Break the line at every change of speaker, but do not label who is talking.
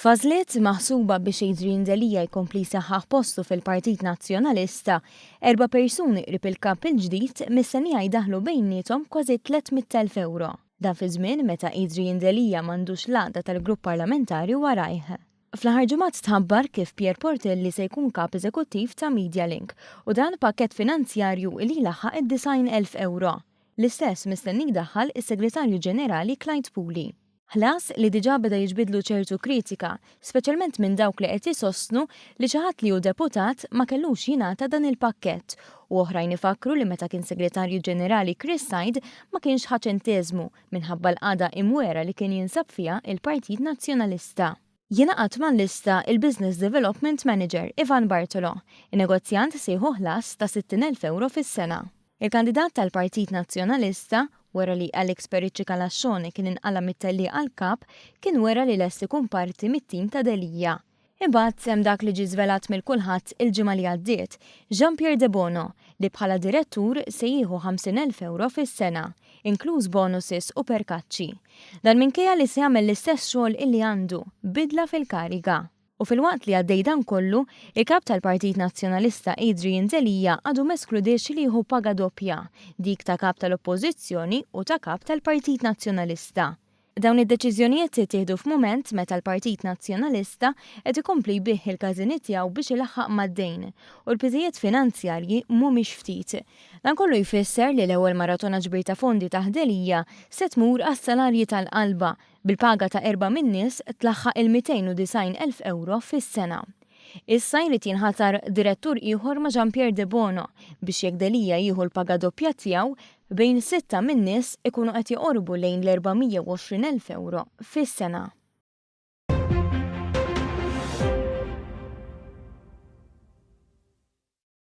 F'għażliet maħsuba biex Adrian Delia jkompli jsaħħaħ postu fil-Partit Nazzjonalista, erba' persuni qrib il-Kap il-ġdid mistennija jdaħħlu bejniethom kważi 300,000 ewro. Dan fi żmien meta Adrian Delia m'għandux l-għaqda tal-grupp parlamentari warajh. Fl-aħħar ġimgħat tħabbar kif Pierre Portelli se jkun Kap Eżekuttiv ta' Medialink u dan pakkett finanzjarju li jlaħħaq id-90,000 ewro. L-istess mistenni jdaħħal is-Segretarju Ġenerali Clyde Puli. Ħlas li diġà beda jiġbidlu ċertu kritika, speċjalment minn dawk li qed isostnu li xi ħadd li hu deputat ma kellux jingħata dan il-pakkett u oħrajn ifakkru li meta kien Segretarju Ġenerali Chris Said ma kienx ħa ċenteżmu minħabba l-qagħda imwiegħra li kien jinsab fiha il-Partit Nazzjonalista. Jingħaqad mal-lista il-Business Development Manager Ivan Bartolo. In-negozjant se jieħu ħlas ta' 60,000 ewro fis-sena. Il-kandidat tal-Partit Nazzjonalista, wara li Alex Perici Calascione kien inqala' mit-tellieqa għall-Kap, kien wera li lest ikun parti mit-tim ta' Delia. Imbagħad hemm dak li ġie żvelat mill-kulħadd il-ġimgħa li għaddiet, Jean Pierre Debono, li bħala direttur se jieħu 50,000 ewro fis-sena, inkluż bonuses u perkaċċi. Dan minkejja li se jagħmel l-istess xogħol illi għandu, b'bidla fil-kariga. U filwaqt li għaddej dan kollu, il-Kap tal-Partit Nazzjonalista Adrian Delia għadu m'eskludiex li jieħu paga doppja, dik ta' Kap tal-Oppożizzjoni u ta' Kap tal-Partit Nazzjonalista. Dawn id-deċiżjonijiet ittieħdu f'mument meta l-Partit Nazzjonalista qed ikompli jbigħ il-każini tiegħu biex ilaħħaq mad-dejn, u l-piżijiet finanzjarji mhumiex ftit. Dan kollu jfisser li l-ewwel maratona ġbir ta' fondi taħt Delia se tmur għas-salarji tal-qalba, Bil-paga ta' erba' min-nies tlaħħaq il-290,000 ewro fis-sena. Issa jrid jinħatar direttur ieħor ma' Jean Pierre Debono biex jekk Delia jieħu l-paga doppja tiegħu, bejn sitta min-nies ikunu qed joqorbu lejn l-420,000 ewro fis-sena.